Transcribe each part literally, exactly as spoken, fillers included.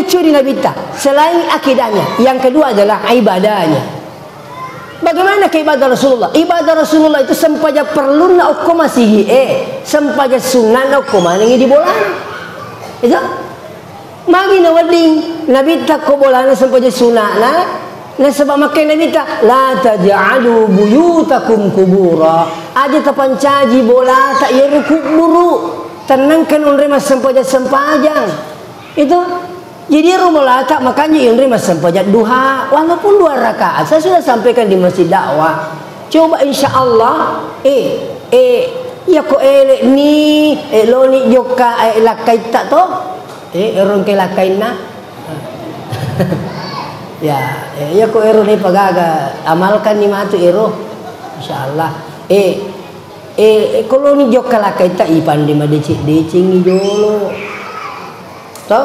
Curi Nabitta, selain akidahnya, yang kedua adalah ibadahnya. Bagaimana ke ibadah Rasulullah? Ibadah Rasulullah itu sempajang perlunna okko masigi, eh, sempajang sunnana okko manengi di bolana. Itu? Magi na wedding Nabitta ko bolana sempajang sunnana, nasaba makkeda Nabitta, "La taj'alu buyutakum qubura." Aja tapancaji bolata iyaro kubburu. Tennangkan onroi massempajang-sempajang. Itu. Jadi, ero bolata makanja yonri massempajang duha, walaupun dua rakaat. Saya sudah sampaikan di masjid dakwah. Coba, insya Allah, eh, eh, iya ko ele ni, eh, loni jokka, eh, lakkaitta to, eh, ero engke lakkainna. Ya, eh, iya ko ero ni pagaga, amalkan ni matu ero, insya Allah. Eh, Eh, eh, ko loni jokka lakkaitta, ipande madeceng-decengi jolo. To?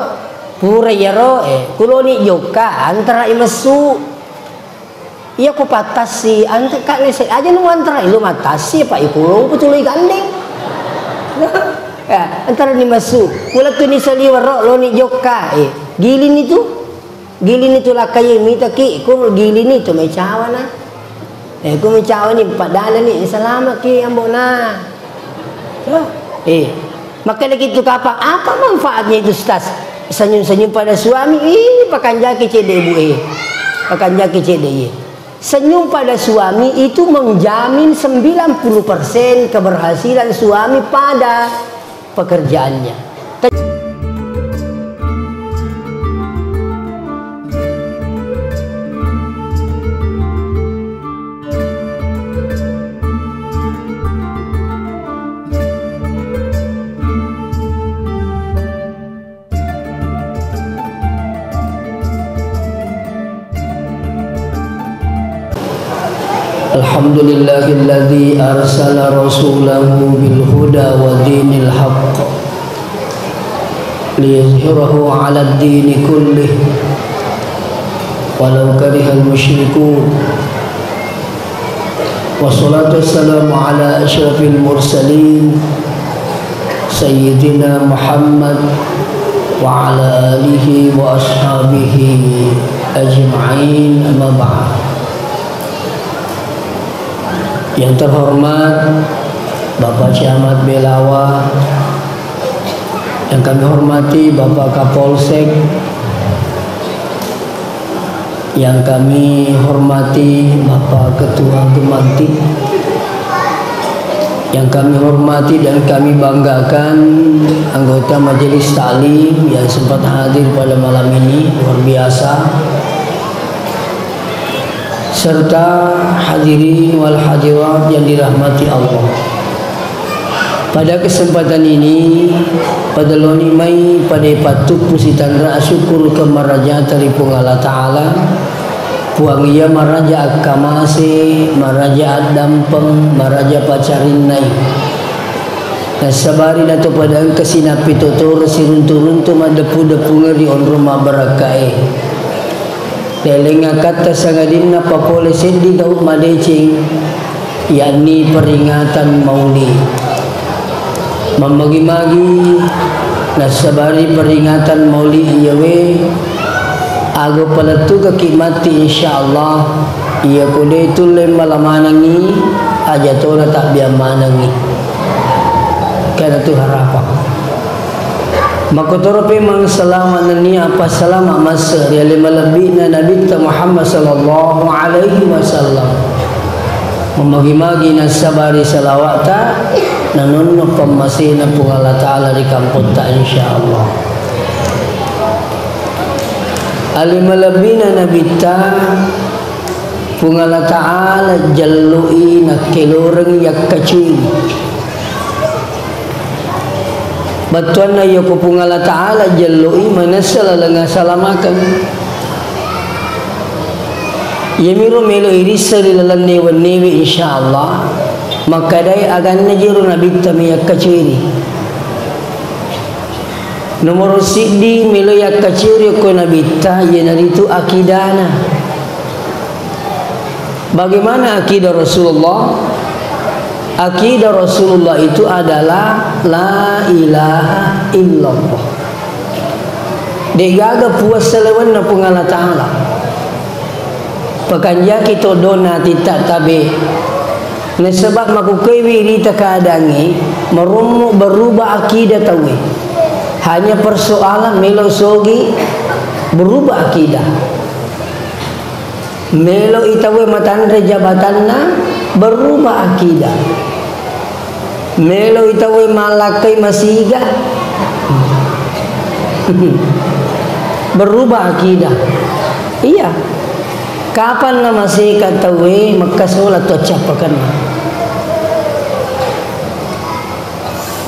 Pura iyaro, eh, ko loni jokka, antara i messu. Iya ko pattassi, ante-, ka nese-, aja nu antara i lu mattassi, apa i pulong ku tului gandeng. Ya, antara ni messu. Kula tu ni saliweng ro, loni jokka, eh, gilini tu. Gilini tu lakkaie mitaki, ku gilini tu mai cawana. Eh, ku mai cawani, padalani, eh, salamaki, Ambo na. Eh, makkedaki tu kapang, apa manfaatnya itu, Ustaz? Senyum-senyum pada suami, ih, pakanjaki cedde, Bu, eh. Pakanjaki cedde, iya. Senyum pada suami itu menjamin sembilan puluh persen keberhasilan suami pada pekerjaannya. الحمد لله الذي أرسل رسوله بالهدى ودين الحق ليظهره على الدين كله ولو كره المشركون. والصلاة والسلام على أشرف المرسلين سيدنا محمد وعلى آله وأصحابه أجمعين، أما بعد. Yang terhormat Bapak Camat Belawa, yang kami hormati Bapak Kapolsek, yang kami hormati Bapak Ketua Gemanti, yang kami hormati dan kami banggakan anggota Majelis Taklim yang sempat hadir pada malam ini, luar biasa, serta hadirin wal hadirat yang dirahmati Allah. Pada kesempatan ini, pada loni mai pada pattuppu sitanra syukur ke maraja dari Puang Allah Ta'ala, Puang iya maraja akkamase, maraja addampeng, maraja pacarinnai. Nassabari nato pada engka sinappi totoro siruntu-runtu maddeppu-deppungeng ri onrong mabbarakkae. Leleng akatta sangadinna papole seddi gau madeceng, yakni peringatan Maulid. Mammagi-magi nassabari peringatan Maulid iyawe, ago palettukaki matti, insyaallah, iya ko de tulle mala manengngi, aja tona tabbiang manengngi. Karena tu harapang. Makkotoro pemeng selama nennia apa selama mase ri ale malebbi'na Nabitta Muhammad sallallahu alaihi wasallam. Memagi-magi nassabari salawata, nanonno pammasena Puang Allah Ta'ala ri kampotta, insyaallah. Ale malebbi'na Nabitta, Puang Allah Ta'ala jelloi nakkelorengngi yakkacui. Bettuanna yako Puang Allah Ta'ala jelloi manessa laleng asalamakeng. Iyamiro melo irisseng ri laleng newe-newe, insyaallah. Makkedai aganna jero Nabitta mi yakkacui. Nomoro siddi melo yakkacuri okko Nabitta, iyanaritu akidana. Bagaimana akidah Rasulullah? Akidah Rasulullah itu adalah la ilaha illallah. De'gaga puas salewenna Puang Allah Ta'ala. Pakanjaki to dona titta tabe. Nasaba makkukkuewi rita keadaangnge, marommo berubah akidah tauwe. Hanya persoalan melo sogi berubah akidah. Melo i tauwe matanre jabatanna, berubah akidah. Melo i tauwe mallakkai masiga, berubah akidah. Iya. Kapanna maseka tauwe, makkasola tu accappakenna.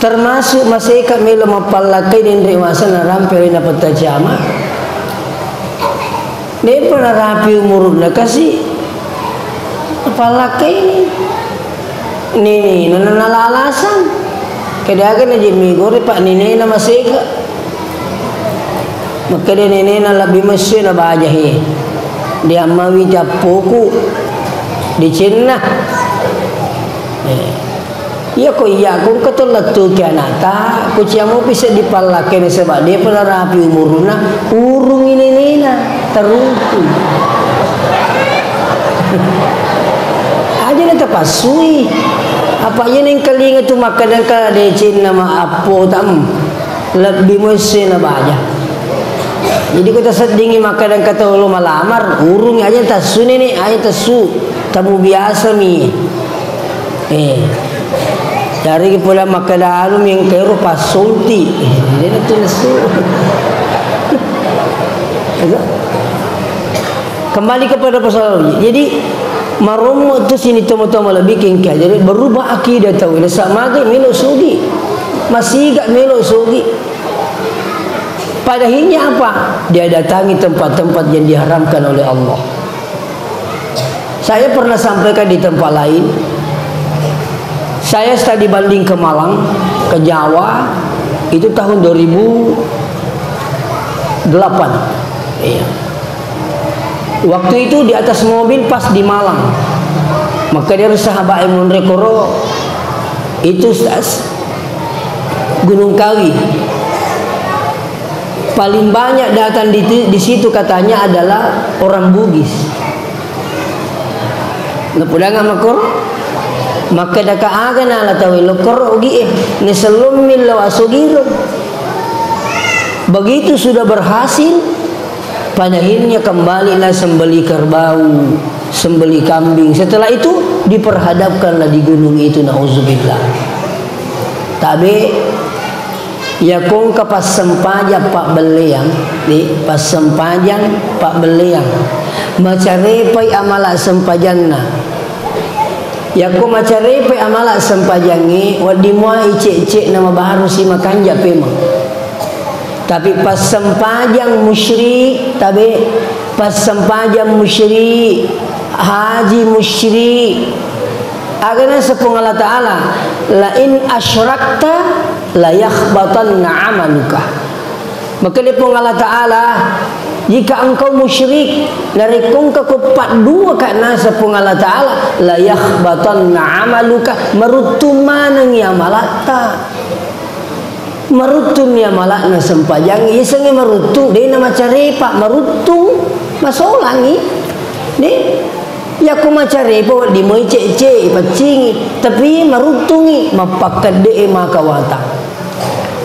Termasuk maseka melo mappallakkai denre wasana rampe wena pettacama. De'pa narapi umuru'na kasi, napallakkaini. Nenena nala alasang. Kedaga na je migore pa nenena maseka. Makkeda nenena lebbi messu na baja he. Diammawi cappuku, dicenna. Eh. Iya ko iya, ko engka to lettuki anakta, ko ciamopi seddi pallakkaina saba de'pa narapi umuruna, urungi nenena, teruntu. Aja na tapassui. Apa iya nengkalinga tu makkadangka decenna ma appo tam, lebbi messu na baja. Jadi ko taseddingi makkadangka tolo malamar, urungi aja tassu nene, aja tassu. Tamu biasa mi. Eh. Cari pula makkeda anu mi engka ero passonti. Eh, dia tu nesu. Kembali kepada persoalan. Jadi marommo tu sini tomo-tomo lebih kengkeh. Jadi berubah akidah tau. Nasa mage melo sogi. Masiga melo sogi. Padahalnya apa? Dia datangi tempat-tempat yang diharamkan oleh Allah. Saya pernah sampaikan di tempat lain, saya study banding ke Malang, ke Jawa, itu tahun dua ribu delapan. Iya. Waktu itu di atas mobil pas di Malang. Maka dia sahabat yang munrekoro itu, Ustaz, Gunung Kawi. Paling banyak datang di, di situ katanya adalah orang Bugis. Napudanga makor, makkeda ka aga nala tau lokoro gi eh, ne sellommi lo asogiro. Begitu sudah berhasil, pada akhirnya kembalilah sembeli kerbau, sembeli kambing. Setelah itu diperhadapkanlah di gunung itu, nauzubillah. Tabe Iya kongka passempajang pabbelleang, di, passempajang pabbelleang. Macarepai amala sempajanna. Yakko macarepai amala sempajangnge, wedding muai cek-cek na mabaru si makanja pemeng. Tapi passempajang musyrik, tabe, passempajang musyrik, haji musyrik. Aga naseng Puang Allah Ta'ala, "La in asyrakta la yahbatanna amaluka." Makkeda Puang Allah Ta'ala, "Jika engkau musyrik, narekko engka ko padduaka naseng Puang Allah Ta'ala, la yahbatanna amaluka, maruttung manengi amalatta." Maruttunni amala'na sempajang, isengnge maruttung, de na macarepa, maruttung, masolangi. De. Yakko macarepa, wedding moi cek-cek, paccingi, tapi maruttungi, mappakkedde maka watang.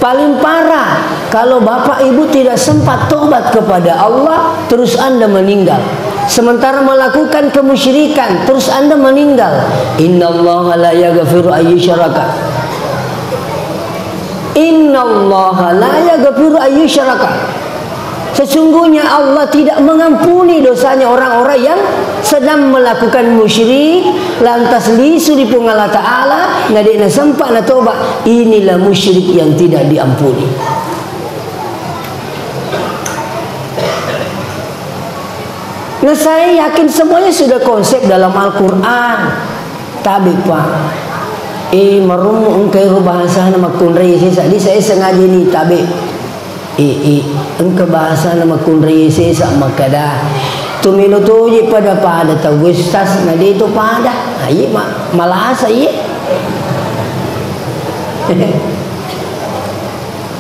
Paling parah, kalau bapak ibu tidak sempat tobat kepada Allah, terus Anda meninggal. Sementara melakukan kemusyrikan, terus Anda meninggal. Innallaha la yaghfiru ayyusyraka. Innallaha la yaghfiru ayyusyraka. Sesungguhnya Allah tidak mengampuni dosanya orang-orang yang sedang melakukan musyrik, lantas lisu di Puang Allah Ta'ala, na de' nasempa natoba, inilah musyrik yang tidak diampuni. Nah, saya yakin semuanya sudah konsep dalam Al-Quran. Tabe, Pak. Eh, marummu engka ero bahasana makkunrai sesa. Di saya sengaja ni tabe. Eh, eh, engka bahasana makkunrai sesa makkada. Tumelo toje pada-pada tau ustaz na de to pada. Aye ma-, malasa iye.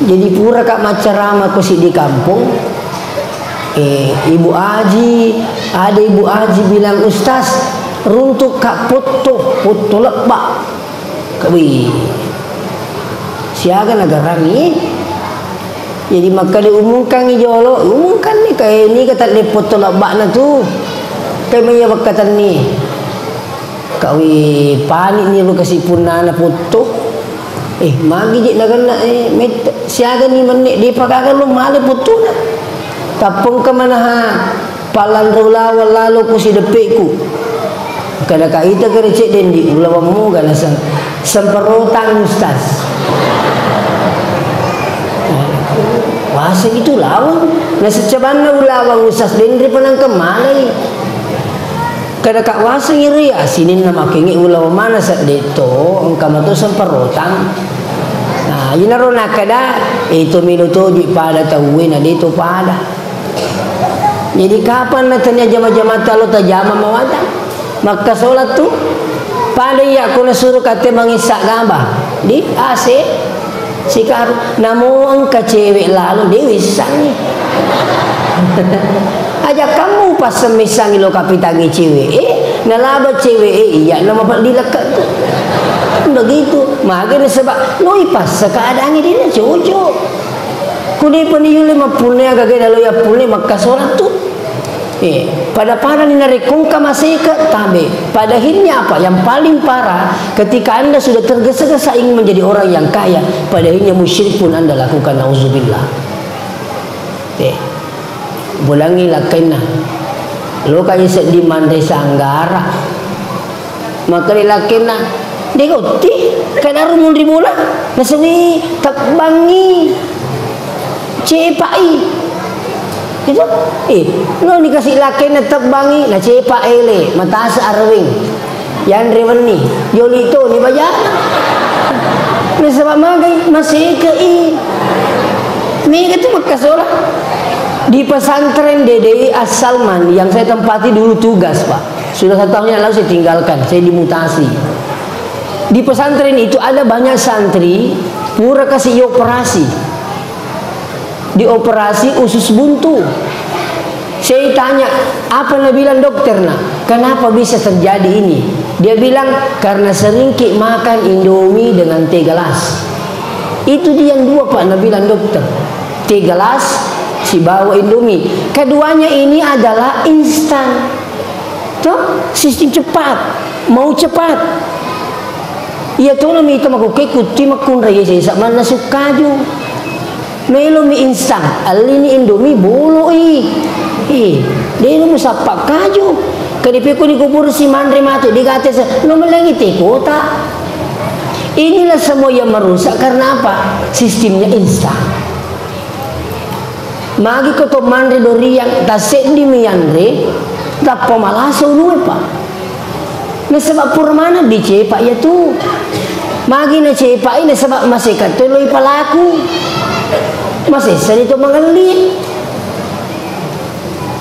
Jadi puraka maccarama ko siddi kampong, Eh, Ibu Aji, ada Ibu Aji bilang, "Ustaz, runtuk ka potto, potto lebba." Wih, siaga nagarangi? Jadi makkeda umumkangi jolo, umumkanni, kayak ini kata potto lebbana tu. Kayak maya bakkatanni. Kawi panik ni ro kasi punnana potto. Eh, magi je nagenna, eh, met-, siaga ni menne, depa gaga lo male pottona. Tappengka manaha pallanro ulaweng lalo ku sideppeku. Kada kaita kere cedde ndi ulaweng moga naseng semperotang, Ustaz. Wase itu laweng. Naseccabanna ulaweng, Ustaz, denre penangka malai. Kada ka waseng iri, ah, sininna makengnge ulaweng mana sedde to, engka mato semperotang. Nah, inaro nakkeda, itu melo toji pada tauwe na de to pada. Jadi kapan na tania jama-jamata lo tajama mawatang? Makkasola tu, pada iya ko nasuro kate mangissa gamba di A C. Sikaru, namo engka cewek lalo, de wissangi. Aja kamu pas semmissangi lo kapitangi cewek, eh, nalaba cewek, eh, iya, nama di lekka tu. Begitu, mage nasaba, loi pas keadaannya dia cocok. Kuni pani yule mappunne, aga gena lo ya punne, makkasola tu. Eh, pada-pada ni narekko engka maseke, tabe. Pada akhirnya apa? Yang paling parah, ketika Anda sudah tergesa-gesa ingin menjadi orang yang kaya, pada akhirnya musyrik pun Anda lakukan, nauzubillah. Eh, bulangi lakkainna. Lo kaji seddi manre sanggara. Makkeda lakkainna, "De gotti, kadaro munri bola, nasengi tebbangi, cepai." Itu, eh, lo ni kasi lakkainna tebbangi, nacepa ele, matasa arweng. Yanre wenni, joli to ni baja. Nasaba magai, masekei. Mega tu makkasola. Di pesantren D D I As-Salman yang saya tempati dulu tugas, Pak. Sudah satu tahun yang lalu saya tinggalkan, saya dimutasi. Di pesantren itu ada banyak santri, pura kasih operasi. Dioperasi usus buntu. Saya tanya, apa nabilang dokter, nak? Kenapa bisa terjadi ini? Dia bilang, karena sering ki makan Indomie dengan teh gelas. Itu dia yang dua, Pak, nabilang dokter. Teh gelas, sibawa Indomie. Keduanya ini adalah instan. Toh, sistem cepat, mau cepat. Iya tono mita makukke kutti makkunrai sesa manna sukkaju. Melo mi instan, allini Indomie boloi. Eh, deno musappa kaju. Kadipe ko dikubur si manre matu digate se, lo melengi te kota. Inilah semua yang merusak karena apa? Sistemnya instan. Magi ko to manre doriang, taseddi mi yanre, tappa malasa ulue, Pak. Nasaba pura maneng dicepa iya tu. Magi nacepai nasaba maseka to loi palaku. Masessani to mangelli.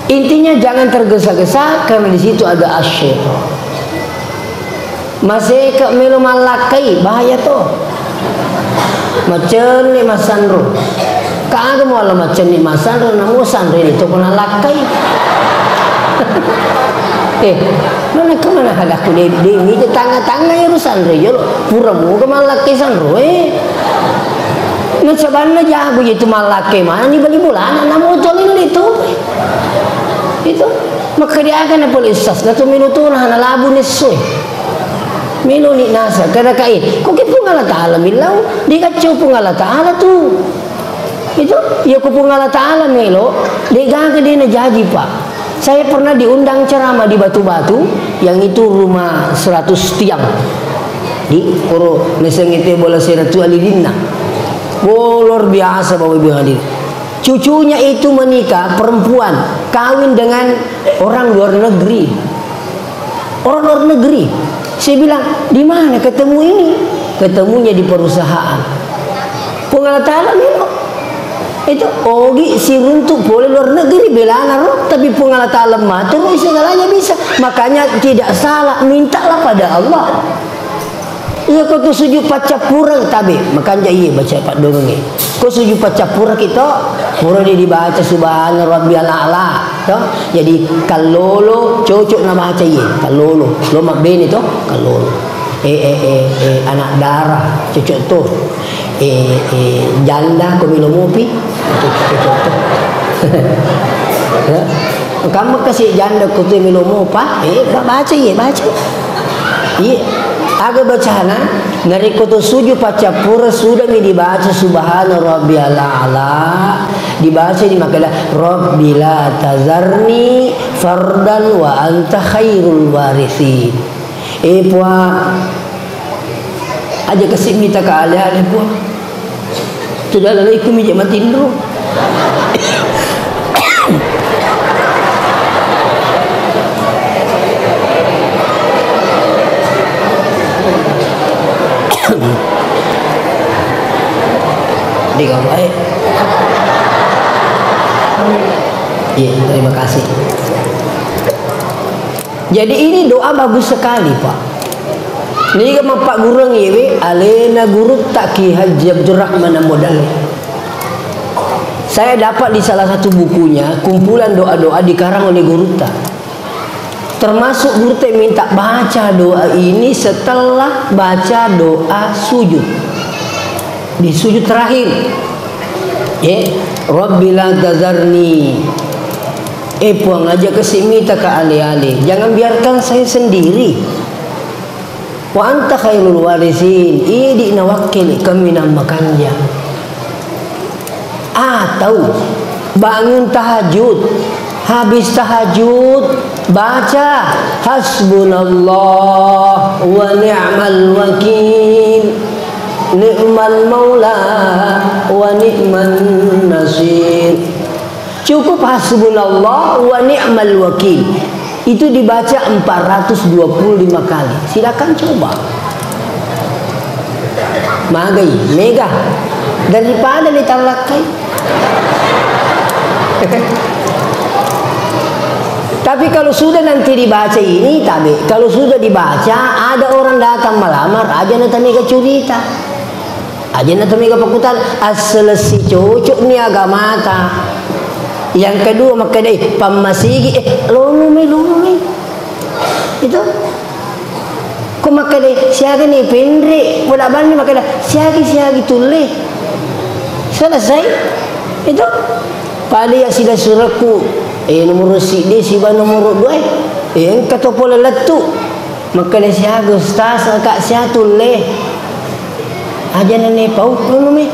Intinya jangan tergesa-gesa karena di situ ada asyik. Maseka melo mallakkai, bahaya to. Macenni massanro. Kaga mualla macenni massanro, namo sanro ini to pernah lakkai. Eh, mana kemana hadaku de, de, ini tanga-tanga ya sanro jolo. Pura muka mallakkai sanro, eh. Nacabanna jago itu mallakkai mana ni bali bolana, namo to lino itu. Itu. Makkadiaga na pole sas, na to melo to na, na labu nesso. Melo ni nasa, kada kai, ko ke Puang Allah Ta'ala millau, dikacau Puang Allah Ta'ala tu. Itu, ya ko Puang Allah Ta'ala melo, de gaga de na jaji, Pak. Saya pernah diundang ceramah di Batu-Batu, yang itu rumah seratus tiang. Di, koro, meseng itu bola sera tu alidinna. Oh, luar biasa, Bapak Ibu yang hadir. Cucunya itu menikah, perempuan, kawin dengan orang luar negeri. Orang luar negeri. Saya bilang, "Di mana ketemu ini?" Ketemunya di perusahaan. Puang Allah Ta'ala melo. Itu ogi siruntuk pole luar negeri, belana ro, tapi Puang Allah Ta'ala matur, segalanya bisa. Makanya tidak salah, mintalah pada Allah. Iya, ko tu sujud paccappureng tabe, makanja iye baca paddorengnge. Ko sujud paccappureng ki to, pura di dibaca subhana rabbiyal a'la, to. Jadi kallolo cocok na baca iye, kallolo. Lo mabbene to, kallolo. Eh, eh, eh, eh, anak dara, cocok to. Eh, eh, janda ko melo mopi, cocok, cocok to. Ya. Kamma kasi janda ko tu melo mopa, eh, ba-, baca iye, baca. Iye, aga bacana, narekko to sujud paccappureng sudami dibaca subhana rabbiyal a'la, dibaca di makkeda, "Rabbi la tazarni fardan wa anta khairul warithin." Eh, Puang, aja kasi mita ka ale-ale, Puang. Tudala laiku mija matinro. Di kau baik. Iya, terima kasih. Jadi ini doa bagus sekali, Pak. Niga mappaggureng iyewe, alena gurutta Ki Haji Abdurrahman Ambo Dalle. Saya dapat di salah satu bukunya, kumpulan doa-doa dikarang oleh gurutta. Termasuk gurutta minta baca doa ini setelah baca doa sujud. Di sujud terakhir. Ya, Rabbi la tazarni. Eh, Puang, aja kasi mita ka ale-ale. Jangan biarkan saya sendiri. Wa anta khairul warithin. Idi nawakkili kaminang makanja. Atau bangun tahajud, habis tahajud, baca hasbunallah wa ni'mal wakil, ni'mal maula wa ni'man nasir. Cukup hasbunallah wa ni'mal wakil. Itu dibaca empat ratus dua puluh lima kali. Silakan coba. Magai, mega. Daripada ditallakkai. Tapi kalau sudah nanti dibaca ini, tabe, kalau sudah dibaca, ada orang datang melamar, aja na tamega curita. Aja na tamega pakutan, asselessi cocok ni agamata. Yang kedua, makkedai, pammasigi, eh, lono mai, lono mai. Itu. Ko makkeda, "Siaga ni penre?" Poda banni makkeda, "Siagi, siagi tulle." Selesai. Itu. Pada iya silessurekku, eh, nomoro siddi siba nomoro dua, eh, engka to pole lettu. Makkeda, "Siaga, Ustaz, ka sia tulle." Aja nenne pau, ngono mi.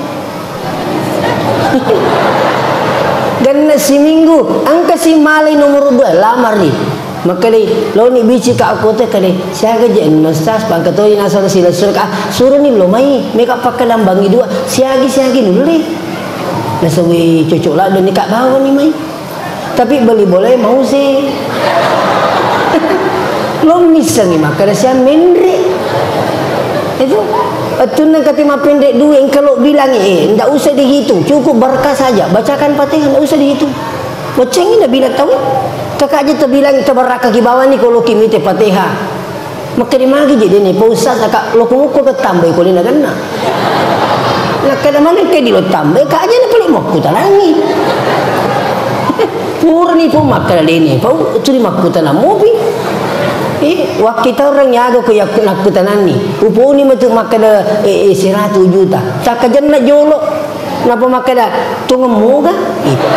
Genna siminggu, engka si malai nomoro dua, lamar ni. Makkedai, laoni bicika akkote, kedai, "Siaga je enno, Ustaz, pangkatoi nasara silessureka." Ah, suroni lo mai, mega pakkalambangi dua, siagi-siagi nulle. Nasawi cocok ladde ni ka bawani mai. Tapi beli boleh mau sih. Lo missengi makkeda sia menre. Itu, wettunna kati mappendek duit, engka lo bilang, eh, ndak usah dihitung, cukup berkah saja, bacakan Fatihah, ndak usah dihitung. Boccengi na bilang tau, kakak aja terbilang tebarakah ki bawani kalau ki mite Fatihah. Makkeda magi je dene, Pak Ustaz, aka lo kumukko ke tambai ko lina genna. Nakkeda maneng ke di lo tambai, ka aja na pale makkutanangi. Purani po makkeda dene, Pak, tuli makkutanang mopi. Eh, wakkita orang nyaga ko yakku nakkutananni. Uponi matu makkeda, eh, eh, seratus juta. Takkajenna jolo. Napa makkeda, "Tongeng moga?" Itu.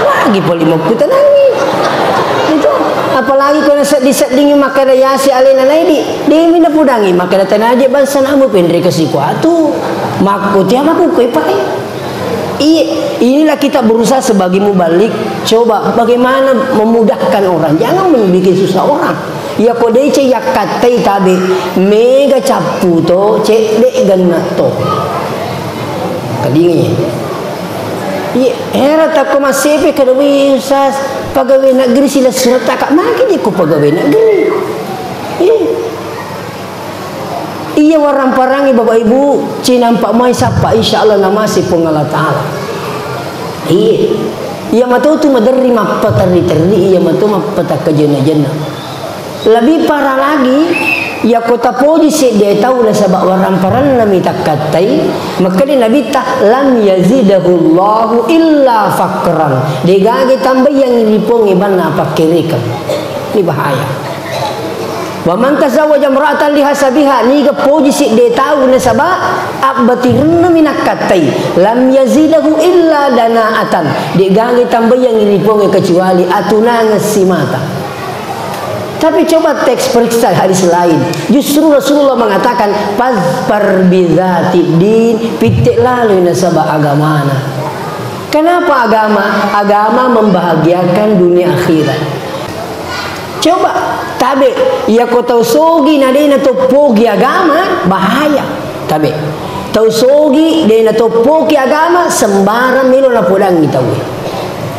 Lagi pole makkutanangi. Itu. Apalagi ko nasedding-seddingi makkeda yasi alena naidi. Demi napudangi makkeda tanaje bangsa namu penre ke sikuatu. Makkutia makukkoe pae. Iya, inilah kita berusaha sebagai mubalik. Coba bagaimana memudahkan orang. Jangan membuat susah orang. Iya ko deceng yakkattai tabe, mega cappu to, cedde genna to. Kadingi. Iya, era takko massepe kada, "Wih, Ustaz, pegawai negeri silessuretta ka magi je ko pegawai negeri." Iya. Iya waramparangi Bapak Ibu, cinampa mai sappa, insya Allah namasi Puang Allah Ta'ala. Iya. Iya matu tu maderri mappaterri-terri, iya matu mappatakkajenna-jenna. Lebih parah lagi, Iyako tapoji sedde tau nasaba waramparanna mi takkattai, makkeda Nabitta, "Lam yazidahullahu illa faqran." Degaga tambaiyangngi ri Puangnge banna pakkerekeng. Ini bahaya. "Wa man tazawwaja imra'atan lihasabiha," niga poji sedde tau nasaba abbatirenna mi nakkattai, "lam yazidahu illa dana'atan." Degaga tambaiyangngi ri Puangnge kecuali atunangeng simata. Tapi coba teks periksa hadis lain. Justru Rasulullah mengatakan, "Fazfar bidzatid din," pitte laloi nasaba agamana. Kenapa agama? Agama membahagiakan dunia akhirat. Coba tabe, iyako tau sogi na de natoppogi agama, bahaya. Tabe. Tau sogi de natoppoki agama, sembarang melo napodangi tau.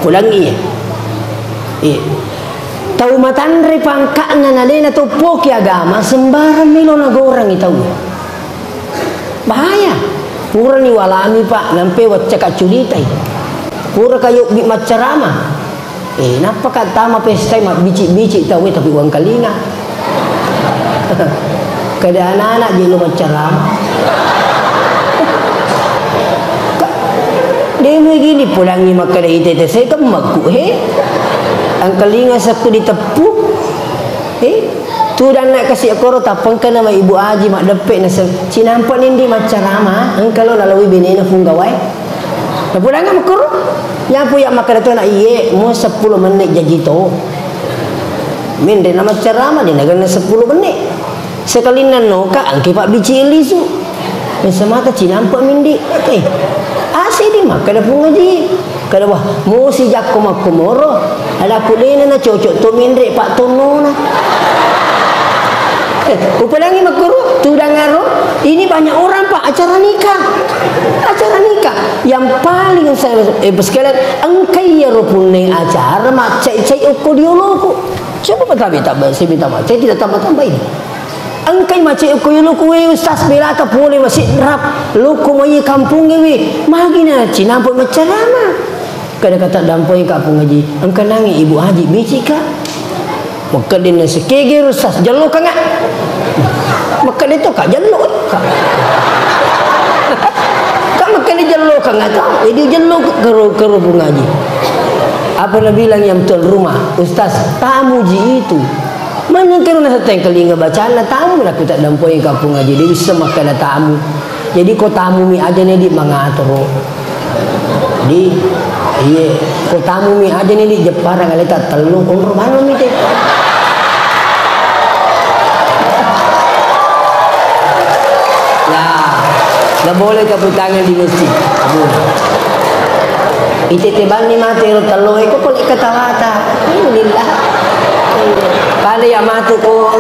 Podangi, iya. Iya. Tau matanre pangka'na na de natoppoki agama, sembarang melo nagorangi tau. Bahaya. Purani walami, Pak, nampe waccaka curitai. Pura kayobbi maccarama. Eh, nappaka tama pestai mabbici-bici tau, eh, tapi uangkalinga. Kada anak-anak je lo maccarama. Ka-, demi gini pulangi makkada ite te sekemmakku, he. Angkalinga sakku diteppu. Eh, tudanna kasi koro tappangka nama Ibu Aji maddeppe nase-, cinampa nindi maccarama, engka lo nalawi benena funggawai. Napudanga makkoro, yapu ya makkada to na iye, mo seppulo menit jaji to. Menre na maccarama de naganna seppulo menit. Sekalinna noka angke pabbici lisu. Yang semata cinampa mindi. Eh, asli di makkada Puang Haji. Kada, wah, mosi jakko makkomoro, ada kudena na cocok to menre pak tonnona. Eh, upadangi makkoro, tudangaro, ini banyak orang, Pak, acara nikah. Acara nikah. Yang paling saya, eh, sekalian, engkai iyaro punne acara, maccai-cai okko dioloku. Coba patabe tambah, saya minta maaf. Saya tidak tambah-tambah ini. Engkai maccai okko yoloku, we, Ustaz, belata pole masidrap. Loko mai kampungnge, we. Magina cinampa maccarama. Kada kata dampoi ka Puang Haji, engka nangi Ibu Haji, bicika. Makkedinna sekege ro sas, jello kanga. Makkede to ka jello, ka. Ka makkede jello kanga to, jadi jello kero, kero Puang Haji. Apa nabilang yang tuan rumah, Ustaz, tamu ji itu. Mana kero nasa tengkelinga bacana tamu, nak kita dampoi ka Puang Haji, dia bisa makkeda tamu. Jadi ko tamu mi aja nih di mangatoro. Di, iye, ko tamu mi aja nih di Jepara ngaleta tellu, onro mano mi te. Nah, nggak boleh tepuk tangan di masjid. Nggak boleh. Ite te banni mate ro tello eko pole katawata. Alhamdulillah. Pada ya matu ko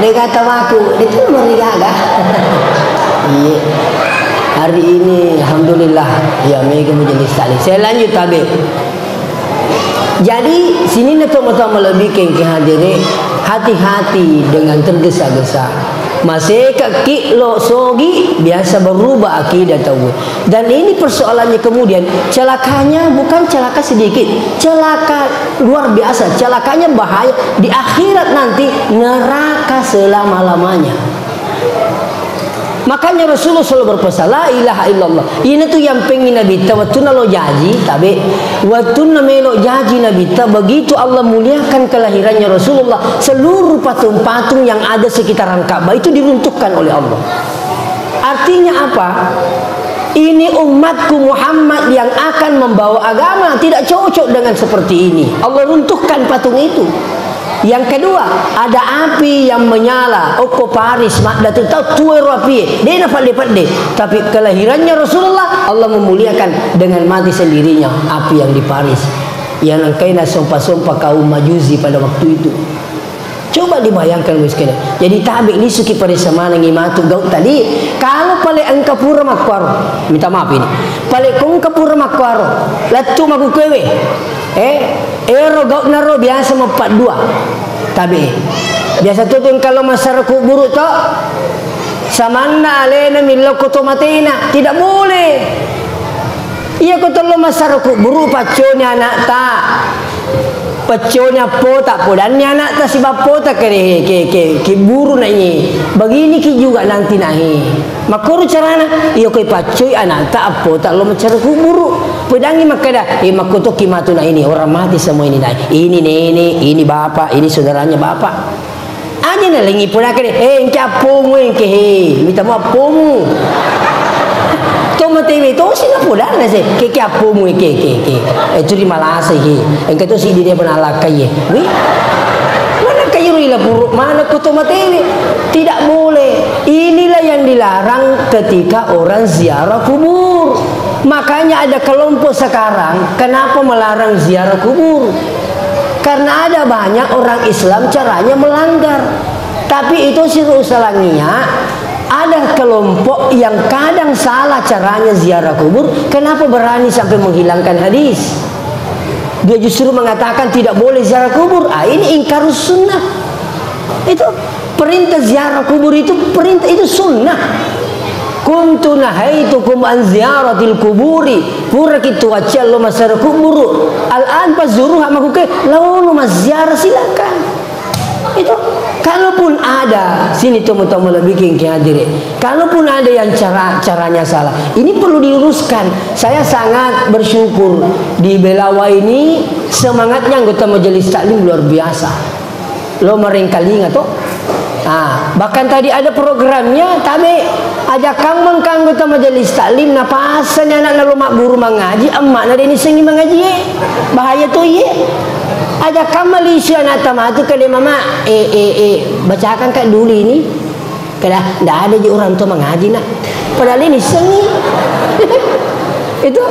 de katawaku, de tu merigaga. Iye. Hari ini, alhamdulillah, ya, mega majelis taklim. Saya lanjut tabe. Jadi, sininna tomatoa malebbi kengke hadere, hati-hati dengan tergesa-gesa. Maseka ki lo sogi, biasa berubah akidah tau. Dan ini persoalannya kemudian, celakanya bukan celaka sedikit, celaka luar biasa, celakanya bahaya di akhirat nanti neraka selama-lamanya. Makanya Rasulullah selalu berpesan, "La ilaha illallah." Ini tuh yang pengen Nabi ta, waktu nalo jaji, tabe, waktu namelo jaji Nabi ta, begitu Allah muliakan kelahirannya Rasulullah, seluruh patung-patung yang ada sekitaran Ka'bah itu diruntuhkan oleh Allah. Artinya apa? Ini umatku Muhammad yang akan membawa agama, tidak cocok dengan seperti ini. Allah runtuhkan patung itu. Yang kedua, ada api yang menyala. Okko Paris, maddatu tau tuero api. Dena fadde-fadde. Tapi kelahirannya Rasulullah, Allah memuliakan dengan mati sendirinya api yang di Paris. Yang nangkaina sompa-sompa kaum Majusi pada waktu itu. Coba dibayangkan, Ibu sekalian. Jadi tabe lisuki pada semanangi matu gau tadi. Kalau pale engka pura makkuaro, minta maaf ini. Pale ko engka pura makkuaro, lettu makukuewe. Eh, ero gau naro biasa mappaddua. Tabe. Biasa tu engka lo massara kuburu to. Samanna alena millau ko to matena. Tidak boleh. Iya ko tello massara kuburu pacconi anakta. Pecconi appota, podanni anakta sibappota kede, ke, ke, ke buru na iye. Begini ki juga nanti nahe. Makkoro carana, iyo koi paccoi anakta appota lo macara kuburu. Podangi makkeda, eh, makkotoki matu na ini, orang mati semua ini nahe. Ini nenek, ini bapak, ini saudaranya bapak. Aja nalengi puna kede, eh, engka appomu engke, he, mita mu appomu. To matewe tosi na podana se, ke, ke appomu engke, ke, ke. Eh, tu ri malasa he. Engka tosi di dia pernah lakai ye. Wi. Mana kayu ri lapuru, mana ko to matewe. Tidak boleh. Inilah yang dilarang ketika orang ziarah kubur. Makanya ada kelompok sekarang, kenapa melarang ziarah kubur? Karena ada banyak orang Islam caranya melanggar. Tapi itu siru usalangia, ada kelompok yang kadang salah caranya ziarah kubur, kenapa berani sampai menghilangkan hadis? Dia justru mengatakan tidak boleh ziarah kubur. Ah, ini ingkarus sunnah. Itu perintah ziarah kubur itu perintah, itu sunnah. Kuntu nahaitukum an ziyaratil kuburi. Puraki tuacci lo maziarah kuburu. Al-an fazuruha, makuke laono maziarah, silakan. Itu kalaupun ada, sini tomo-tomo lebih ki hadiri. Kalaupun ada yang cara, caranya salah, ini perlu diluruskan. Saya sangat bersyukur di Belawa ini semangatnya anggota majelis taklim luar biasa. Lo merengkalinga to. Ah, bahkan tadi ada programnya, tabe ajakang mengka anggota majelis taklim, napasani anakna lo magguru mangaji, emmakna de nisengi mangaji e. Bahaya to iye. Ajakang malisi anakta matu kede, mama, eh, eh, eh, bacakan kak dulu ini. Keda, ndak ada ji orang tua mangaji, nak. Padahal ini sengi. Itu,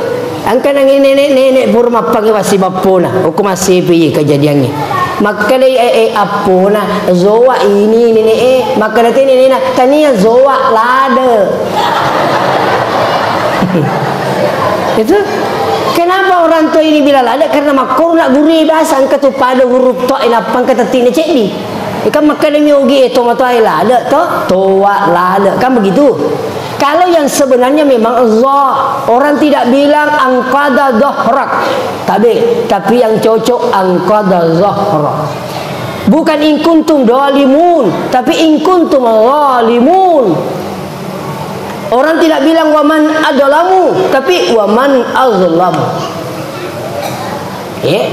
angka nangi nenek-nenek pura mappangi wasi bappona. Uku masipi kejadiannya. Makkeda, eh, eh, appona, zoa ini nenek, eh. Makkeda te nenekna, tania zoa lade. Itu, kenapa orang tua ini bilang lade? Karena makkoruna guru bahasa, angka tu pada huruf to, eh, nappa angka tettine ceddi. Ikan makkeda mi ogi e, tomatoa e lade to, toa lade. Kan begitu. Kalau yang sebenarnya memang Allah, orang tidak bilang angkada dhahrak. Tabe, tapi yang cocok angkada dhahrak. Bukan in kuntum dhalimun, tapi in kuntum zalimun. Orang tidak bilang waman adlamu, tapi waman azlamu. Eh?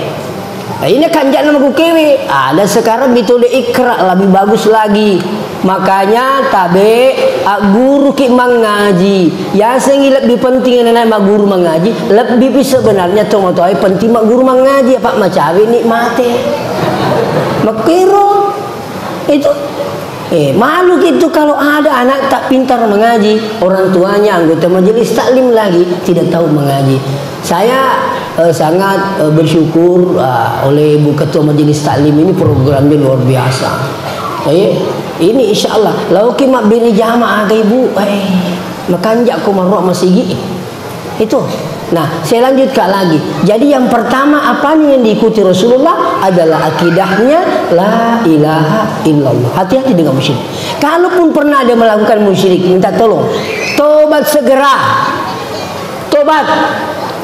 Nah, ini kanjak nama kukewe. Ada sekarang mitode ikra lebih bagus lagi. Makanya tabe agguru ki mangaji. Yasengi lebih penting anak magguru mangaji, lebih pi sebenarnya tomatoa penting magguru mangaji apa macawe nikmate. Makkiro itu. Eh, malu gitu kalau ada anak tak pintar mengaji, orang tuanya anggota majelis taklim lagi tidak tahu mengaji. Saya, eh, sangat, eh, bersyukur, ah, oleh Ibu Ketua Majelis Taklim ini programnya luar biasa. Eh, ini insya Allah, lauki mabbiri jama aga Ibu, eh, makanjak ko marro masigi. Itu. Nah, saya lanjutkan lagi. Jadi yang pertama apa nih yang diikuti Rasulullah adalah akidahnya la ilaha illallah. Hati-hati dengan musyrik. Kalaupun pernah dia melakukan musyrik, minta tolong. Tobat segera. Tobat.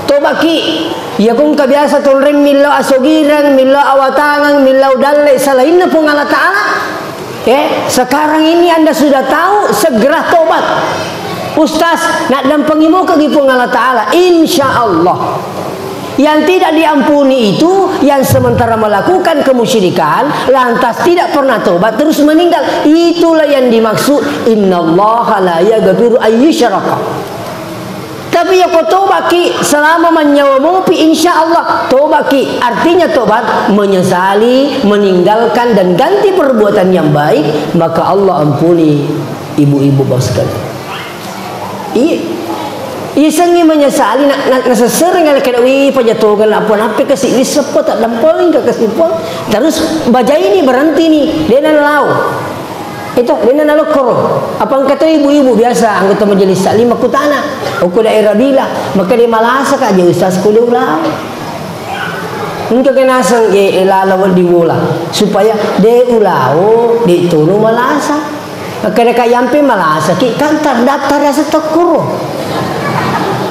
Tobat ki. Ya kung kebiasa tonreng millau asogireng, millau awatangang, millau dalle salainna Puang Allah Ta'ala. Eh, sekarang ini Anda sudah tahu, segera tobat. Ustaz, nak dampengimo ke Puang Allah Ta'ala. Insya Allah. Yang tidak diampuni itu yang sementara melakukan kemusyrikan, lantas tidak pernah tobat, terus meninggal. Itulah yang dimaksud innallaha la yaghfiru ayyusyraka. Tapi ya ko tobaki selama manyawa mopi, insya Allah tobaki. Artinya tobat, menyesali, meninggalkan dan ganti perbuatan yang baik, maka Allah ampuni ibu-ibu bapak sekalian. Iya. Isengngi menyesali na, na, nasessereng ala kada wi pajatongan apa nape kasi wiseppo tak dampeng ke kesimpang. Terus baja ini berhenti nih, dia nang lau. Itu, dena nalokkoro. Apa engka to ibu-ibu biasa anggota majelis taklim makkutana, okko daerah Bila, maka de malasa ka je ustaz ko de ulao. Engka ke naseng, eh, eh, lala wedding bola. Supaya de ulao, de tono malasa. Maka de ka yampe malasa ki, kan terdaftar ya setokkoro.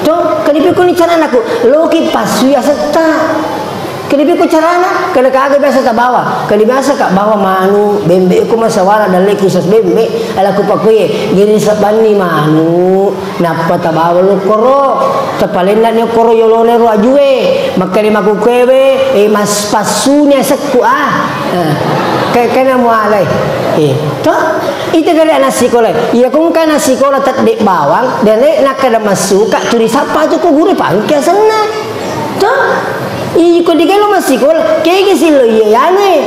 To, kanipi kuni cara naku, loki pasui asetta. Kelebiku carana, kena kaga biasa tabawa. Kena biasa ka bawa manu, bembe, ko masawara dalle khusus bembe, ala ku pakuye, gini sebanni manu, nappa tabawa lo koro, tapalenna ni koro yolone ro ajue, makkede makukewe, eh, mas passuni asekku, ah. Eh, ke-, kena mualai. Eh, to? Ita gare anak sikola. Iya, ko engka anak sikola tedde bawang, dele nakkeda massuka, tuli sappa tu ko guru pangke asenna. To? Iko digelo massikola, kegi sillo iya yanu e.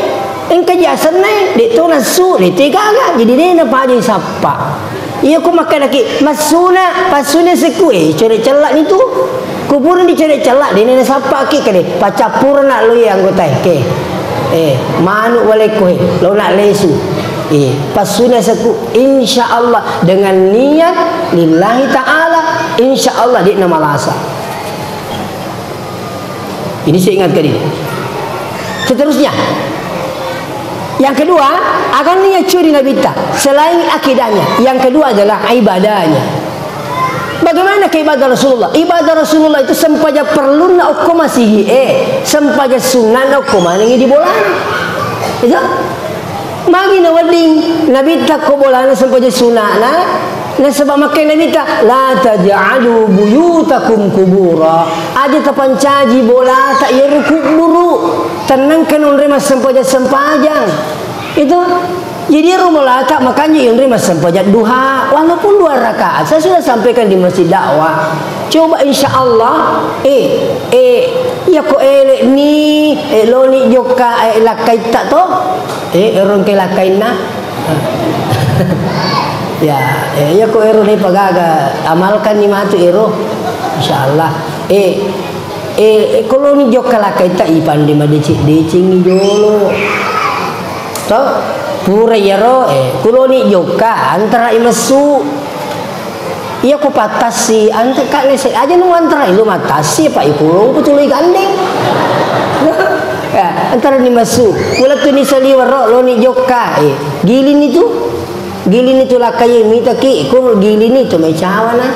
Engka ji asenna e, de to nassu, de te gaga. Jadi de na paja sappa. Iya ko makkedaki, massuna, passuna sekku e, core cella ni tu. Ko pura di core cella, de na sappa ki kede. Pacappurna lo iya anggota e, ke. Eh, manu walekko e, lo na lesu. Eh, passuna sekku, insya Allah dengan niat lillahi ta'ala, insya Allah de na malasa. Ini saya ingatkan ini. Seterusnya, yang kedua, akan niat curi Nabitta. Selain akidahnya, yang kedua adalah ibadahnya. Bagaimana ke ibadah Rasulullah? Ibadah Rasulullah itu sempajang perlunna okko masigi e, sempajang sunnana okko manengi di bolana. Itu? Magi na wedding Nabitta ko bolana sempajang sunana, nasaba makkeda Nabitta, "La taj'alu buyutakum kubura." Aja tapancaji bolata iyaro kubburu. Tennangka nonre massempajang-sempajang. Itu. Jadi iyaro bolata makanya yonre massempajang duha, walaupun dua rakaat. Saya sudah sampaikan di masjid dakwah. Coba insya Allah, eh, eh, iya ko ele ni, eh, loni jokka, eh, lakkaitta to. Eh, ero engka lakkainna. Ya, eh, iya ko ero ni pagaga, amalkan ni matu ero. Insya Allah. Eh, eh, eh, ko loni jokka lakkaitta ipande madeceng-decengi jolo. To, pura iyaro, eh, ko loni jokka, antara i messu. Iya ko pattassi, ante-, ka ngese-, aja nu antara ilu mattassi, apa ikulong ku tului gandeng. Ya, antara ni messu. Mula tu ni saliweng ro, loni jokka, eh, giling ni tu. Giling ni tu lakkaie mitaki, ko giling ni tu mai cawana.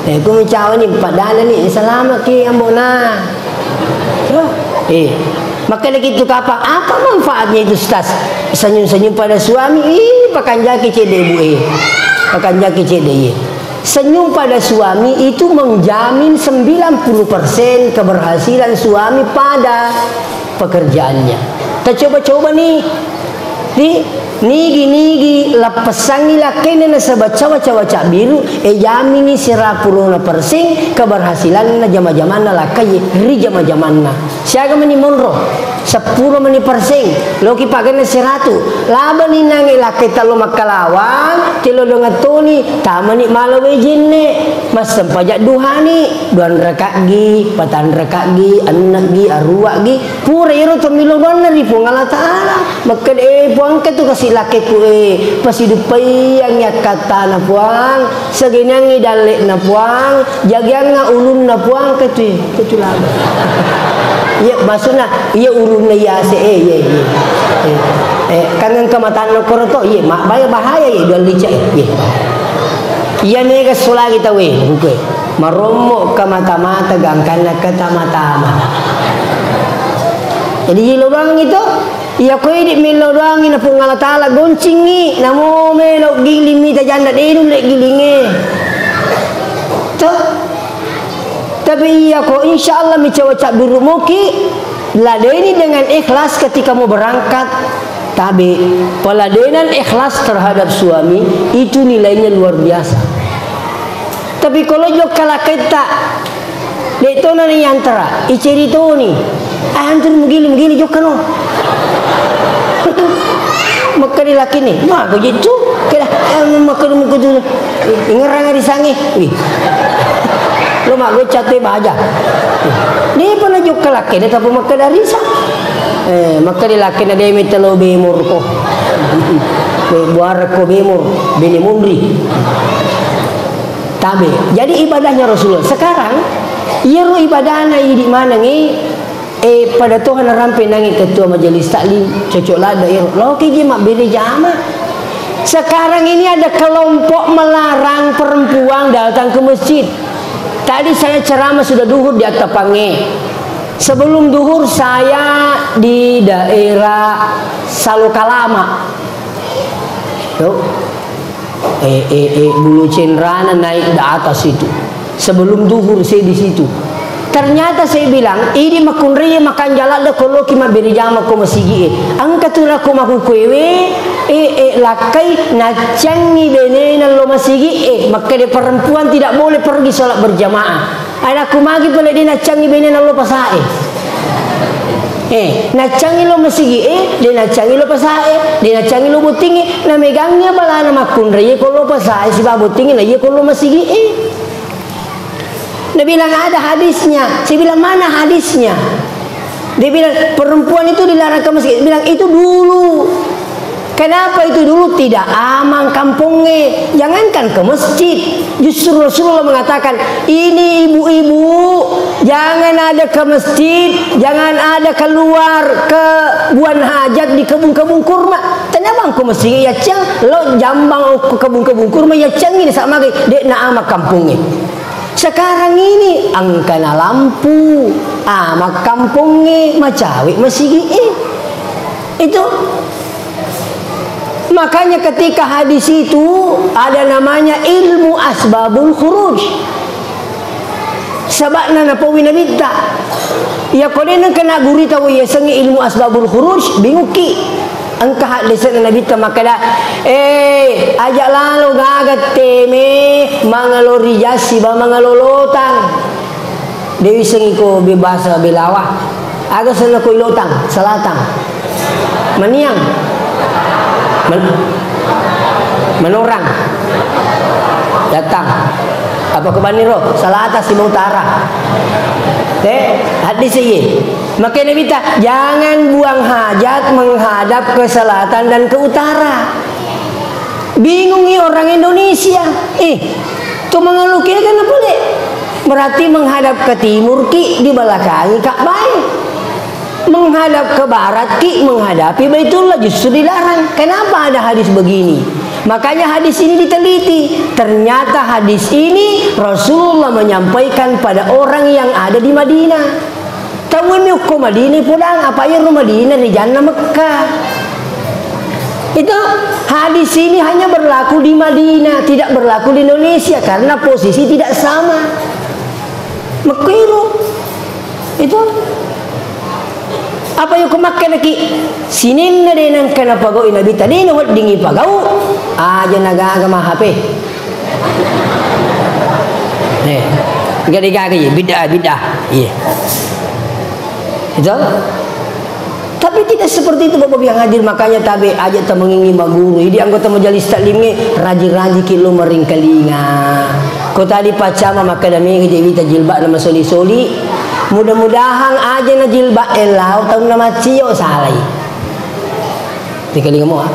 Eh, ko mai cawa ni, padana ni, eh, salama ki ambona. Eh, makanya gitu kapang, apa manfaatnya itu, Ustaz? Senyum-senyum pada suami, ih, pakanjaki cedde bu, eh. Pakanjaki cedde, eh. Senyum pada suami itu menjamin sembilan puluh persen keberhasilan suami pada pekerjaannya. Tacoba-coba ni, ni, nigi-nigi lappessangi lakkainna nasaba cawa-cawa cabbiru, e jamini sirapulona perseng keberhasilanna jama-jamanna lakkai ri jama-jamanna. Siaga mani monro, seppulo mani perseng, loki pagenna siratu. Laba ni nange lakkai tello makkalawang, telo dongeng toni, tamani mala wae jenne, massempajang duhani, duanrakaggi, patanrakaggi, enneggi, aruaggi, pura iro to milo doanna ri Puang Allah Ta'ala. Makkeda, eh, Puang, engka tu kasi lakkeku, eh, pasiduppaiangngi akkattana Puang, sageneangngi dalle'na Puang, jageangnga ulunna Puang, engka tu, engka tu lama. Iya, maksudna, iya ulunna iya ase, eh, iya, iya. Eh, eh, kan engka matanna koro to, iya, ma-, bahaya, bahaya, iya, dua lica, eh, iya. Iya mega solagi tau, eh, buku, eh. Marommo ka mata-mata gangkanna ka tama-tama. Jadi, iya lo doang itu, iya ko idi melo doang ina Puang Allah Ta'ala goncingi, namo melo giling mita janda de nulle gilinge. Toh? Tapi iya ko insya Allah mi cawa cabbiru moki, ladeni dengan ikhlas ketika mau berangkat. Tabe, peladenan ikhlas terhadap suami itu nilainya luar biasa. Tapi kalau jokka lakkaita, de tona ni antara, iceritoni. Ah, antu mugili, mugili jokka no. Makkeda lakkainna, "Mako jittu?" Keda, eh, makkeda mukutu. Ingerang risangi. Wih. Lo maggocca te baja. Ni pernah jokka lakkainna, tapi makkeda risa. Eh, makkeda lakkainna de metta lo bemor ko. Be-, buara ko bemor, bene munri. Tabe. Jadi ibadahnya Rasulullah. Sekarang, iyaro ibadahna idi manengi, eh, pada toha narampe nangi ketua majelis taklim, cocok lada iyaro. Loki je mabbere jama. Sekarang ini ada kelompok melarang perempuan datang ke masjid. Tadi saya ceramah sudah duhur di Attapange. Sebelum duhur saya di daerah Salokalama. Tuh. Eh, eh, eh, Bulu Cenrana naik ke atas itu. Sebelum duhur saya di situ. Ternyata saya bilang, "Idi makkunrai makan jalan dah kalau ki mabbere jama ko masigi e." Engka tu nako makukuewe, eh, eh, lakkai naccangi benena lo masigi e. Makkeda perempuan tidak boleh pergi sholat berjamaah. Ada aku magi pole de naccangi benena lo pasae. Eh, naccangi lo masigi e, de naccangi lo pasae, de naccangi lo bottingi, na megangi balana makkunrai ko lo pasae siba bottingi na iya ko lo masigi e. Dia bilang, "Ada hadisnya." Saya bilang, "Mana hadisnya?" Dia bilang, "Perempuan itu dilarang ke masjid." Dia bilang, "Itu dulu." Kenapa itu dulu? Tidak aman kampungnya. Jangankan ke masjid. Justru Rasulullah mengatakan, "Ini ibu-ibu, jangan ada ke masjid, jangan ada keluar ke buang hajat di kebun-kebun kurma." Kenapa engkau masjid ya cang? Lo jambang ke kebun-kebun kurma ya cang ini sama lagi. Dek na ama kampungnya. Sekarang ini engkana lampu, ama kampongnge macawe masigi'e. Itu. Makanya ketika hadis itu ada namanya ilmu asbabul khuruj. Sebabna napaui nabitta. Iya ko de nengka naggurui tau yasengnge ilmu asbabul khuruj, bingukki. Engka haddese'na Nabitta makkeda, "Eh, aja lalo gaga teme mangalo rijang siba mangalo lotang." De wissengngi ko be-, bahasa Belawa. Aga senna ko ilotang, salatang. Maniang. Men-, menorang. Datang. Apa ko baniro? Salatang siba utara. Eh, hadis iye. Makanya Nabitta, "Jangan buang hajat menghadap ke selatan dan ke utara." Bingungi orang Indonesia. Eh, tu mengeluh kira kan apa, Le? Berarti menghadap ke timur ki, di belakangi Ka'bah. Menghadap ke barat ki, menghadapi Baitullah justru dilarang. Kenapa ada hadis begini? Makanya hadis ini diteliti. Ternyata hadis ini Rasulullah menyampaikan pada orang yang ada di Madinah. Tauwe mi okko Madinah podang, apa iyaro Madinah rijanna Mekkah. Itu hadis ini hanya berlaku di Madinah, tidak berlaku di Indonesia karena posisi tidak sama. Mekkiru. Itu apa yoko makkenaki sininna de nengka napagau Nabitta, de naweddingi pagau, aja nagaga ma H P. Eh, gade-gade ye, bid'ah, bid'ah. Iya. Itu. Tapi tidak seperti itu, Bapak yang hadir, makanya tabe aja temengingi maguru. Jadi anggota majelis taklimnya rajin-rajin ki lo meringkalinga. Ko tadi pacama makkeda mega je wita jilbab na masoli-soli. Mudah-mudahan aja na jilbab elau taunna maccio salai. Tikalinga mua.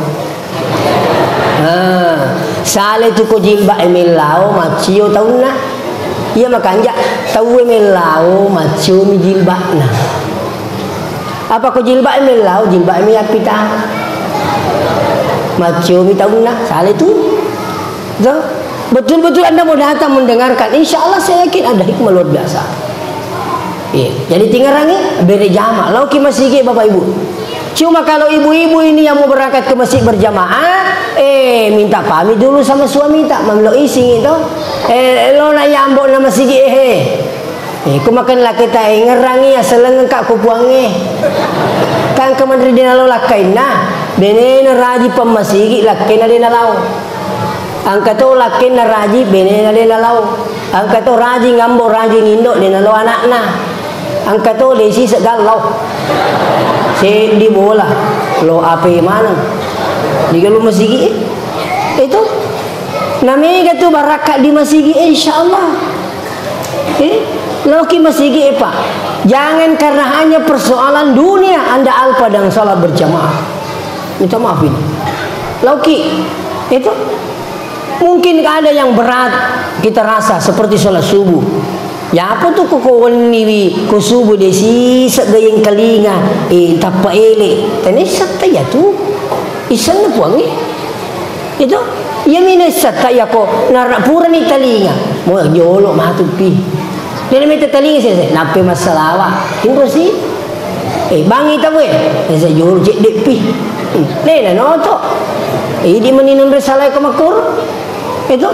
Ah, sale tu ko jilbab e mellao maccio taunna. Iya makanja tauwe mellao maccio mi jilbabna. Apa ko jilbab e mellao, jilbab e mi appita. Maccio mi taunna, sale tu. Tuh. Betul-betul Anda mau datang mendengarkan, insya Allah saya yakin ada hikmah luar biasa. Iya, jadi tingerangi, bere jama. Lauki masigi, Bapak Ibu. Cuma kalau ibu-ibu ini yang mau berangkat ke masjid berjamaah, eh, minta pamit dulu sama suami tak, mamlo izin itu. Eh, lo na yambo na masigi, eh, eh. Eh, ku makan laki tak, eh, ngerangi, asaleng engka ku puange. Kan kemenri dina lo lakkainna, benena raji pemmasigi, lakkainna dena lao. Engka to lakkenna raji, benena de nalao. Engka to raji ngambo, raji nindo, de nalao anakna. Engka to desi segallau. Seddi bola, lo ape maneng. Digalu masigi, eh. Itu. Namega tu barakka di masigi, eh, insya Allah. Eh, loki masigi, eh, Pak. Jangan karena hanya persoalan dunia Anda alpa dengan salat berjamaah. Minta maaf ini. Loki, itu. Mungkin ada yang berat kita rasa seperti sholat subuh. Ya apa tu ko, ko wenni wi, ko subuh de sisek gayeng kalinga, eh, tappa ele. Tene setta ya tu. Isenna puangi. Itu. Iya mina setta ya ko nara purani talinga. Mo jolo matu pi. Nene mete talinga sese, nappe massalawa. Tinro si. Eh, bangi tawwe. Eh, sejuru cedde pi. Nena noto. Eh, idi meni nonre salai ko makuru. Itu.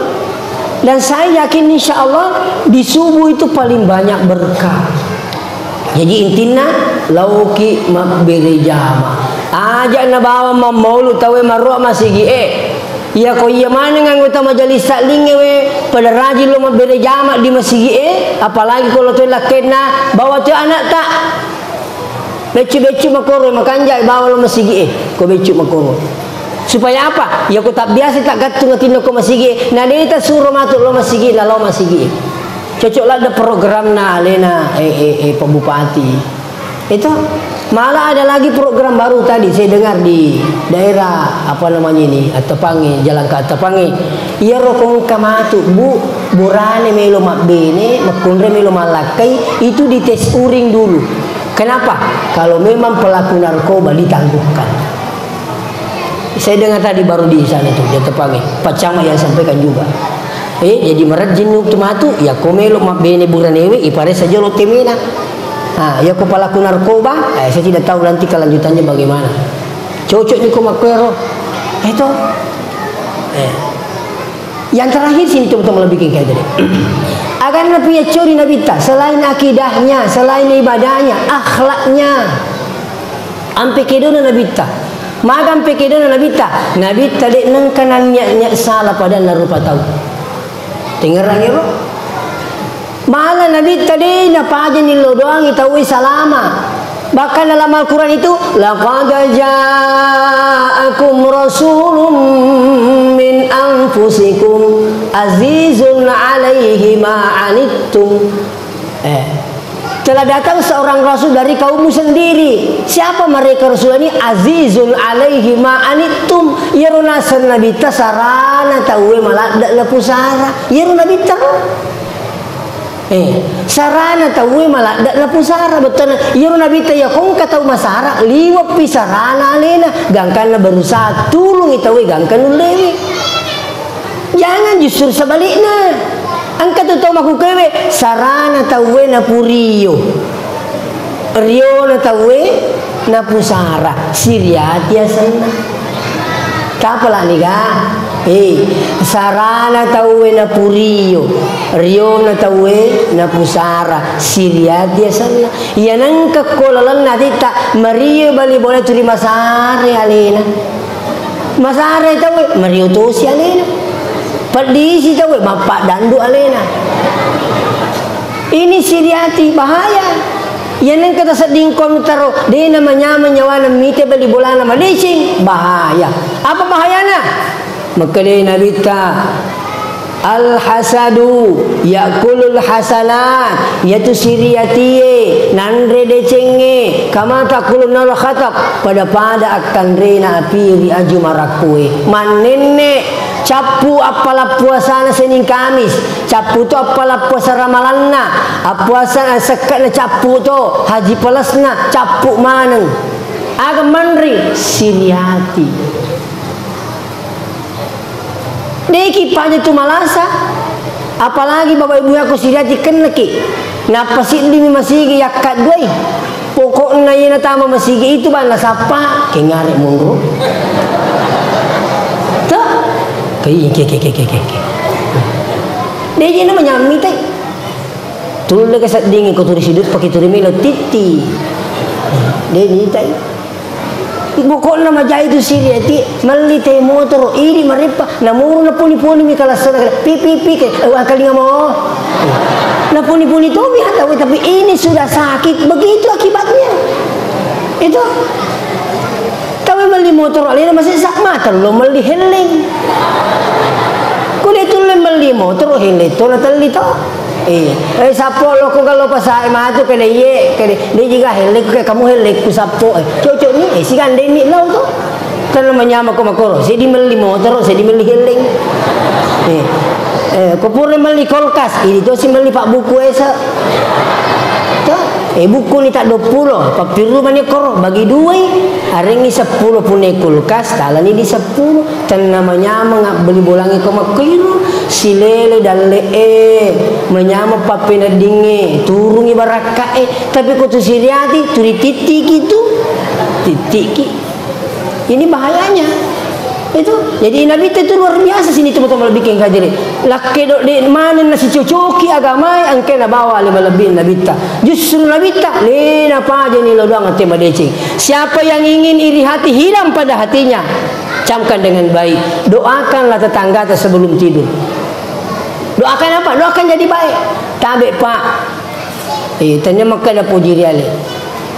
Dan saya yakin insya Allah di subuh itu paling banyak berkah. Jadi intinna, lauki mabbere jama. Aja nabawa mammaulu tawwe marua masigi e. Iya ko iya maneng anggota majelis taklingnge we, pada rajin lo mabbere jama di masigi e, apalagi ko lo toe lakkenna, bawa toe anakta. Beccu-beccu makoro, makanja bawa lo masigi e, ko beccu makoro. Supaya apa? Ya ko tabbiasa tak gattung atinna ko masigi e, na deta suro matu lo masigi, na lo masigi e. Cocok ladde programna alena, eh, eh, eh, Pak Bupati. Itu malah ada lagi program baru tadi saya dengar di daerah, apa namanya ini, Attapange, Jalan ke Attapange. Iyaro ko engka matu, Bu, burane melo mabbene, makkunrai melo mallakkai, itu dites urin dulu. Kenapa? Kalau memang pelaku narkoba ditangguhkan. Saya dengar tadi baru di sana itu, di Attapange, Pak Camat yang sampaikan juga. Eh, jadi marejjing nu tu matu, ya ko melo mabbene buranewe, iparessa jolo temena. Ah, ya ko pelaku narkoba, eh, saya tidak tahu nanti kelanjutannya bagaimana. Cocok ni ko makkuero. Eh, to. Eh. Yang terakhir sini, teman-teman, lebih kayak tadi. Agar nabi ya curi Nabi ta, selain akidahnya, selain ibadahnya, akhlaknya. Ampe kedona Nabitta. Maga ampe kedona Nabitta? Nabitta de' nengka nannia-nia sala padanna rupa tau. Tengerangi ro? Malah Nabitta de' napajani lo doangi tau salama. Bahkan dalam Al-Quran itu, "Laqad ja'akum rasulun min anfusikum azizun alaihi ma anittum." Eh, telah datang seorang rasul dari kaummu sendiri. Siapa mereka rasul ini? Azizun alaihi ma anittum. Iyaro naseng Nabitta sarana tauwe maladde' napusara. Iyaro Nabitta ro. Eh, sarana tauwe maladde' napusara. Bettuanna, iyaro Nabitta iya ko engka tau masara, liweppi sarana alena. Gangkanna berusaha tulungi tauwe gangka nullewe. Jangan justru sebaliknya. Engka tu tau makkukewe, sarana tauwe napurio. Riona tauwe napusara. Siriati asenna. Tapalani ga? Eh, sarana tauwe napurio. Riona tauwe napusara. Siriati asenna. Iya nengka ko lalenna atitta, mario bali bola turi masare alena. Masare tauwe, mario tosi alena. Peddisi tauwe, mappaddandu alena. Ini siriati, bahaya. Iya nengka tasedding ko mitaro, de' namanyameng nyawana mite bali bolana madeceng, bahaya. Apa bahayana? Makkeda Nabitta, "Al-hasadu ya'kulul hasanat," iyatu siriatie nanre decengnge, "kama ta'kulun narul hatab," pada-pada akkanrena api ri aju marakkue. Mannenne cappu appala puasana Senin Kamis, cappu to appala puasa Ramalanna, appuasa sekke'na cappu to, haji pelesna cappu maneng. Aga manre? Siriati. De'ki paja tu malasa, apalagi bapak ibu yakko siriati kenneki. Nappa siddimi masigi yakkadduai. Pokokna iya natama masigi itu bang nasappa, kengare monro. Tuh. Ke, ke, ke. De'ji na manyammi tai. Tulle ke seddingi ko turi sidup pake turi melo titti. De' nitai. Pokokna majai tu siriati, melli te motoro, idi mareppa, namuru napuni-puni mi kalassona, pi, pi, pi, ke, eh, wah, kalinga mo. Napuni-puni tomi hata, weh, tapi ini sudah sakit, begitu akibatnya. Itu. Tawe melli motoro, alena masessa, mata lo melli helleng. Ko de' tulle melli motoro, helleng to natelli to. Eh, eh, sappo lo ko galo pasae matu kede iye, kede. De' jiga hellekku, kamu hellekku sappo, eh. Cocok ni, eh, sigandenni lao to. Tenna manyameng ko makoro, seddi melli motoro, seddi melli helleng. Eh, eh, ko pura melli kulkas, idi tosi melli pabbuku ese. To, eh, buku ni tak dua puluh, pappirumani koro, bagi duai. Arengngi seppulo punna kulkas, talani di seppulo. Tenna manyameng abbali bolangnge ko makkoiro, silele dalle'e, manyameng pappeneddingnge, turungi barakka'e. Tapi ko tu siriati, tu ritittiki tu, tittiki. Ini bahayanya. Itu. Jadi Nabitta itu luar biasa sini teman-teman lebih keng kajere. Lakke do de maneng nasicocoki agamae engka nabawa ale malebbi Nabitta. Justru Nabitta, lena pajani lo doang ate madeceng. Siapa yang ingin iri hati hilang pada hatinya, camkan dengan baik. Doakanlah tetanggata sebelum tidur. Doakan apa? Doakan jadi baik. Tabe, Pak. Eh, tania makkeda poji riale.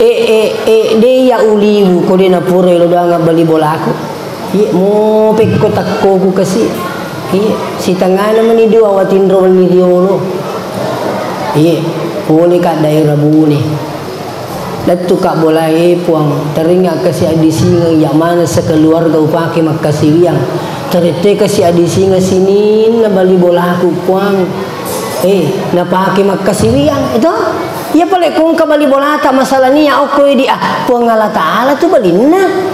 Eh, eh, eh, de iya uliwu ko de napura lo doang abbali bolaku. Iye, mo pekko takkoku kasi. Iye, sitengana meni dua watinro wenni riolo. Iye, pole ka daerah Bune. Lettu ka bolae, Puang, teringa kasi addisingeng iya maneng sekeluarga upake makkasiwiang. Terette kasi addisingeng sininna bali bolaku, Puang. Eh, napake makkasiwiang, itu? Iya pale kongka bali bolata masalah nia okko idi, ah, Puang Allah Ta'ala tu balinna.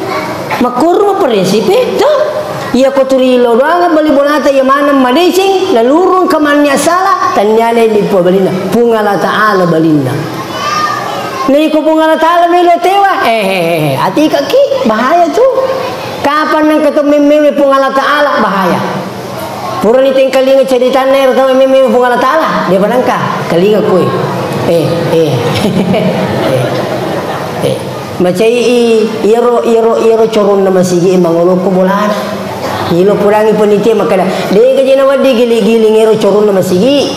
Makkoro mapparensipe, to? Iya ko turi lo doang bali bolata iya maneng madeceng, nalurung ka mannia sala, tanniale di Puang balinna. Puang Allah Ta'ala balinna. Na iko Puang Allah Ta'ala melo tewa, eh, eh, eh, eh, atika ki, bahaya tu. Kapan nang keto memme Puang Allah Ta'ala, bahaya. Purani tengkalinga ceritanna ero tau memme Puang Allah Ta'ala, dia panangka, kalinga koe. Eh, eh. Eh, eh. Macai i, iyaro, iyaro, iyaro coronna masigi mangolo ko bolana. Ilo pudangi panitia makkeda, de gaji nawedding gili-giling ero coronna masigi.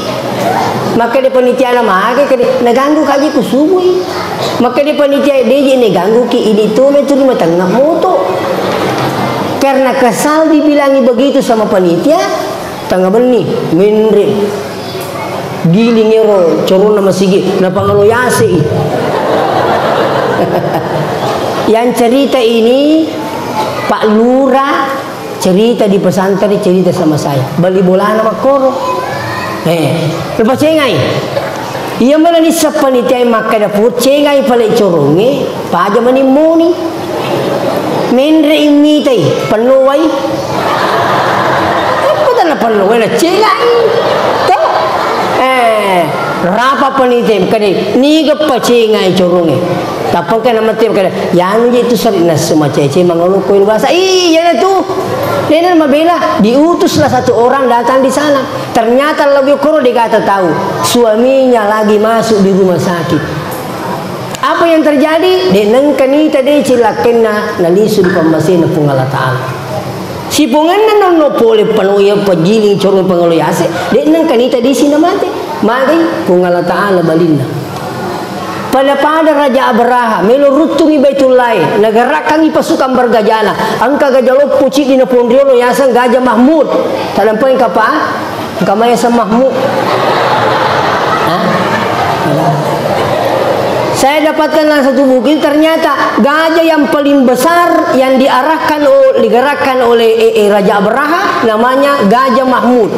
Makkeda panitiana mage kede, naganggu kaji kusubui. Makkeda panitia, de je naganggu ki, ini tu metu lima tengah moto. Karena kesal dibilangi begitu sama panitia, tengah benni, menre. Giling ero coronna masigi, napangalo yase i. Yang cerita ini Pak Lurah cerita di pesantren, cerita sama saya. Bali bolana makkoro. Eh, lupa cengai. Iya mana nissa panitia makkeda pu cengai pale coronge. Paja mani moni. Menre immitai, penno wai. Apa tana penno wai, nacengai. To? Eh, rapa panitia, kade, niga pacengai coronge. Tappa engka namate kada, yanu je tu sari nasu macece mangolo koi bahasa. Iya na tu. Dena mabela, diutuslah satu orang datang di sana. Ternyata lebih koro dikata tahu, suaminya lagi masuk di rumah sakit. Apa yang terjadi? De nengka nita de cilakkenna nalisu di pammasena Puang Allah Ta'ala. Sipongenna nonno pole panoya pajiling corong pangalo yase, de nengka nita disi namate. Magai Puang Allah Ta'ala balinna. Pada-pada Raja Abraha melo ruttungi Baitullae, nagarakangi pasukan bergajana. Engka gaja loppo ciddi na ponriolo yaseng Gaja Mahmud. Tadampai kapa? Engka mai yaseng Mahmud. Hah? Saya dapatkan dalam satu buku, ternyata gajah yang paling besar yang diarahkan o-, digerakkan oleh, eh, eh, Raja Abraha namanya Gajah Mahmud.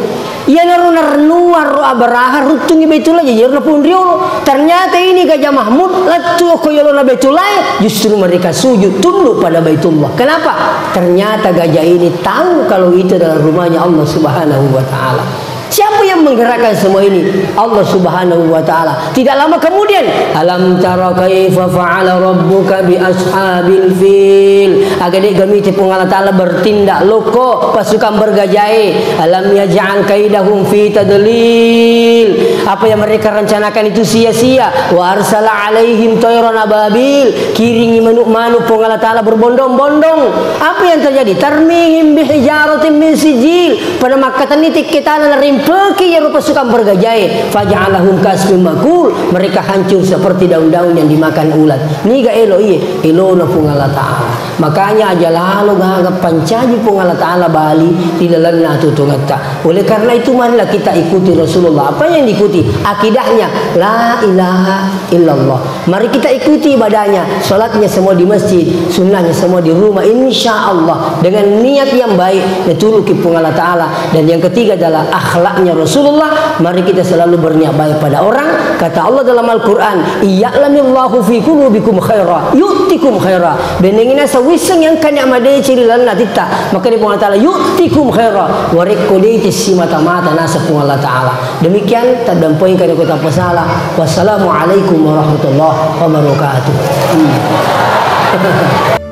Iyanaro narennuang ro Abraha ruttungi Baitullah, jaji ero naponriolo. Ternyata ini Gajah Mahmud lettu ko yolona Baitullah, justru mereka sujud tunduk pada Baitullah. Kenapa? Ternyata gajah ini tahu kalau itu adalah rumahnya Allah Subhanahu wa Ta'ala. Siapa yang menggerakkan semua ini? Allah Subhanahu wa Ta'ala. Tidak lama kemudian, "Alam tara kaifa fa'ala rabbuka bi ashabil fil?" Aga de gamite Puang Allah Ta'ala bertindak lokko pasukan bergajae. "Alam yaj'al kaidahum fi tadlil?" Apa yang mereka rencanakan itu sia-sia. "Wa arsala alaihim tayran ababil." Kiringi manuk-manuk Puang Allah Ta'ala berbondong-bondong. Apa yang terjadi? "Tarmihim bihijaratin min sijil." Pada makkatenni tekke tana narimpeki iyaro pasukan bergajae, faja'alahum kasfin makul, mereka hancur seperti daun-daun yang dimakan ulat. Niga elo iye? Elona Puang Allah Ta'ala. Makanya aja lalo gaga pancaji Puang Allah Ta'ala bali di lalenna tutungetta. Oleh karena itu, marilah kita ikuti Rasulullah. Apa yang diikuti? Akidahnya, la ilaha illallah. Mari kita ikuti ibadahnya, salatnya semua di masjid, sunnahnya semua di rumah. Insya Allah, dengan niat yang baik, natuluki Puang Allah Ta'ala. Dan yang ketiga adalah akhlaknya Rasulullah. Mari kita selalu berniat baik pada orang. Kata Allah dalam Al-Quran, "Iya'lamillahu fi qulubikum khaira, yu'tikum khaira." Benengi naseng wisseng yang kanya madeceng ri lalenna atitta. Maka di Puang Allah Ta'ala, "Yu'tikum khaira." Warekko deceng simata-mata naseng Puang Allah Ta'ala. Demikian, taddampengika ko tappa sala. Wassalamualaikum warahmatullahi wabarakatuh. Hmm.